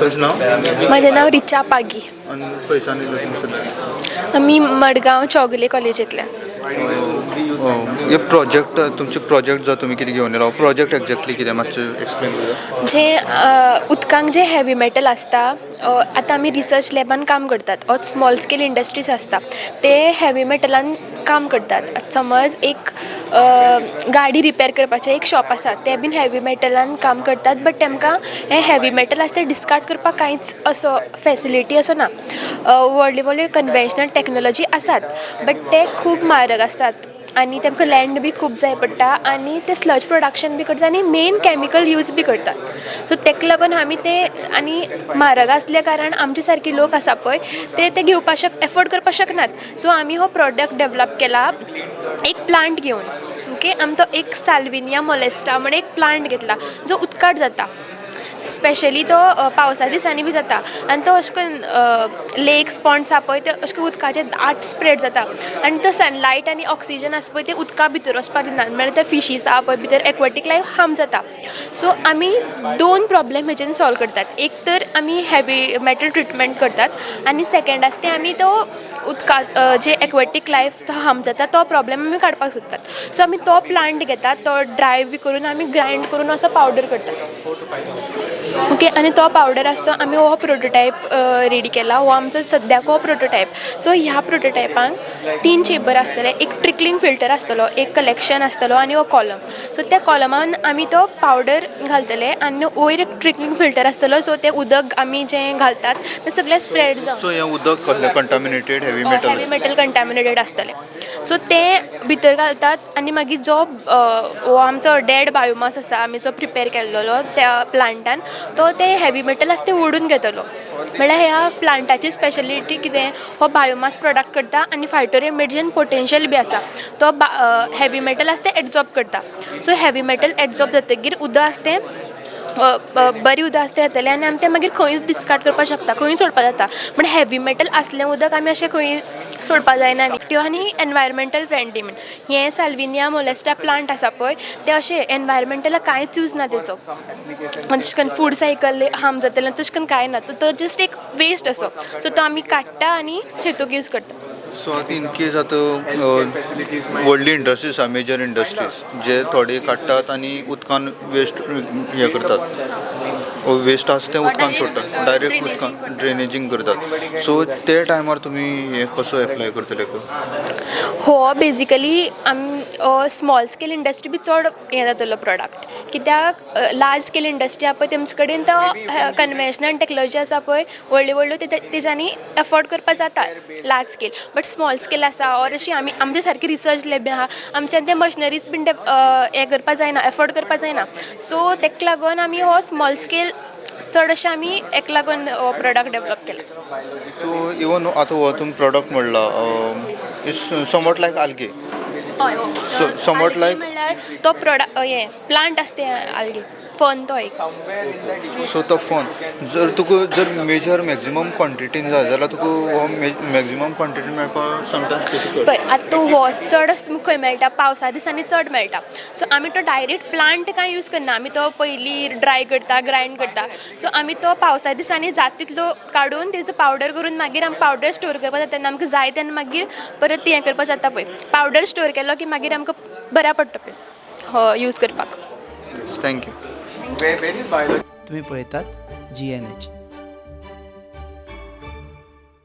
तुजें नांव? म्हजें नांव रिचा पागी. आनी खंयसान येयला तुमी सद्या? आमी मडगांव चौगुले कॉलेजींतल्यान. हे प्रोजेक्ट, तुमचे प्रोजेक्ट जो तुमी कितें घेवन येयला, हो प्रोजेक्ट एक्जेक्टली कितें, मातशें एक्सप्लेन करा. जे उदकांत जे हेवी मेटल आसता, आतां आमी रिसर्च लॅबान काम करतात ऑर स्मॉल स्केल इंडस्ट्रीज आसता, ते हेवी मेटलान काम करतात. आतां समज एक गाडी रिपेर करपाचें एक शॉप आसा, ते बीन हेवी मेटलान काम करतात, बट तेमकां हें हेवी मेटल आसा तें डिसकार्ड करपाक कांयच असो फेसिलिटी असो ना. व्हडले व्हडले कन्वेन्शनल टॅक्नोलॉजी आसात, बट ते खूब म्हारग आसतात आनी तेमकां लँड बी खूब जाय पडटा आनी ते स्लज प्रोडक्शन बी करतात आनी मेन कॅमिकल यूज बी करतात. सो तेका लागून आमी ते आनी म्हारग आसल्या कारण आमचे सारके लोक आसा पळय, ते ते घेवपा शक एफोर्ड करपाक शकनात. सो आमी हो प्रोडक्ट डेवलप केला एक प्लांट घेवन. ओके, आमी तो एक साल्विनिया मोलेस्टा म्हण एक प्लांट घेतला, जो उदकांत जाता. स्पेशली तो पावसा दिसांनी बी जाता आनी तो अशें करून लेक्स, पोंड्स आहा पळय, ते अशें करून उदकाचे दाट स्प्रेड जाता आनी तो सनलायट आनी ऑक्सिजन आसा पळय, ते उदका भितर वचपाक दिना, म्हळ्यार ते फिशीस आहा पळय भितर, एक्वेटीक लायफ हार्म जाता. सो आमी दोन प्रॉब्लेम हेजेन सॉल्व करतात. एक तर आमी हेवी मेटल ट्रिटमेंट करतात आनी सेकेंड आसा तें आमी तो उदका जे एक्वेटीक लायफ हार्म जाता, तो प्रॉब्लेम आमी काडपाक सोदतात. सो आमी तो प्लांट घेतात, तो ड्राय बी करून आमी ग्रायंड करून असो पावडर करतात. ओके, आनी तो पावडर आसा तो आमी हो प्रोटोटायप रेडी केला. हो आमचो सद्याक हो प्रोटोटायप. सो ह्या प्रोटोटायपान तीन चेंबर आसतले. एक ट्रिकलींग फिल्टर आसतलो, एक कलेक्शन आसतलो आनी हो कॉलम. सो त्या कॉलमान आमी तो पावडर घालतले आनी वयर एक ट्रिकलींग फिल्टर आसतलो. सो तें उदक आमी जें घालतात तें सगळें स्प्रेड जावन सो हें उदक कसलें contaminated, heavy metal? Heavy metal contaminated आसतलें. सो तें भितर घालतात आनी मागीर जो हो आमचो डेड बायोमास आसा, आमी जो प्रिपेर केल्लोलो त्या प्लांटान, तो ते हेवी मेटल आसा ते ओडून घेतलो. म्हळ्यार ह्या प्लांटाची स्पेशलिटी कितें, हो बायोमास प्रोडक्ट करता आनी फायटोरेमेडिएशन पोटेन्शियल बी आसा. तो हेवी मेटल आसा तें एडजॉर्ब करता. सो हेवी मेटल एडजॉर्ब जातकीर उदक आसा तें बरी उदक आसा तें येतलें आनी आमी तें मागीर खंयूच डिसकार्ड करपाक शकता, खंयूय सोडपाक जाता. पूण हेवी मेटल आसलें उदक आमी अशें खंय सोडपाक जायना न्ही. आनी एनवायरमेंटल फ्रेंडली म्हण हें साल्विनिया मोलेस्टा प्लांट आसा पळय, तें अशें एनवायरमेंटलाक कांयच यूज ना तेचो. तशें करून फूड सायकल हार्म जातलें, तशें करून कांय ना. तो जस्ट एक वेस्ट असो. सो तो आमी काडटा आनी हेतूक यूज करता. सो आतां इन केस आतां व्हडली इंडस्ट्रीज आसा, मेजर इंडस्ट्रीज, जे थोडे काडटात आनी उदकान वेस्ट हें करतात, वेस्ट आसा तें उदकान सोडटात डायरेक्ट, उदकान ड्रेनेजींग करतात, सो ते टायमार तुमी हें कसो एप्लाय करतले? हो बेजिकली आम स्मॉल स्केल इंडस्ट्री बी चड हें जातलो प्रोडक्ट, कित्याक लार्ज स्केल इंडस्ट्री आहा पळय, तेमचे कडेन तो कन्वेन्शनल टॅक्नोलॉजी आसा पळय, व्हडल्यो व्हडल्यो, तेज्यांनी एफोर्ड करपाक जाता large scale. But small scale आसा ऑर अशी आमी आमचे सारकी रिसर्च लॅब आहा, आमच्यान ते मशिनरीज बीन हें करपाक जायना, एफोर्ड करपाक जायना. सो तेका लागून आमी हो स्मॉल स्केल चड अशें आमी हेका लागून हो प्रोडक्ट डेवलप केला. सो इवन आतां हो तुमी प्रोडक्ट म्हणला, is somewhat like algae? हय. So, somewhat like- म्हणल्यार तो प्रोडक्ट हें प्लांट आसता तें आल्गी, फर्न तो एक. सो तो फर्न जर तुका जर मेजर मॅक्झिमम क्वॉन्टिटीन जाय जाल्यार तुका हो मॅक्झिमम क्वॉन्टिटीन मेळपाक समटायम्स डिफिकल्ट. पळय, आतां हो चड अशें तुमकां खंय मेळटा? पावसा दिसांनी चड मेळटा. सो आमी तो डायरेक्ट प्लांट कांय यूज करना. आमी तो पयलीं ड्राय करता, ग्रायंड करता. सो आमी तो पावसा दिसांनी जाता तितलो काडून तेजो पावडर करून मागीर आमी पावडर स्टोर करपाक जाता तेन्ना, आमकां जाय तेन्ना मागीर परत हें करपाक जाता. पळय, पावडर स्टोर केलो की मागीर आमकां बऱ्या पडटा पळय हो यूज करपाक. Thank you. तुमी पळयतात जीएनएच.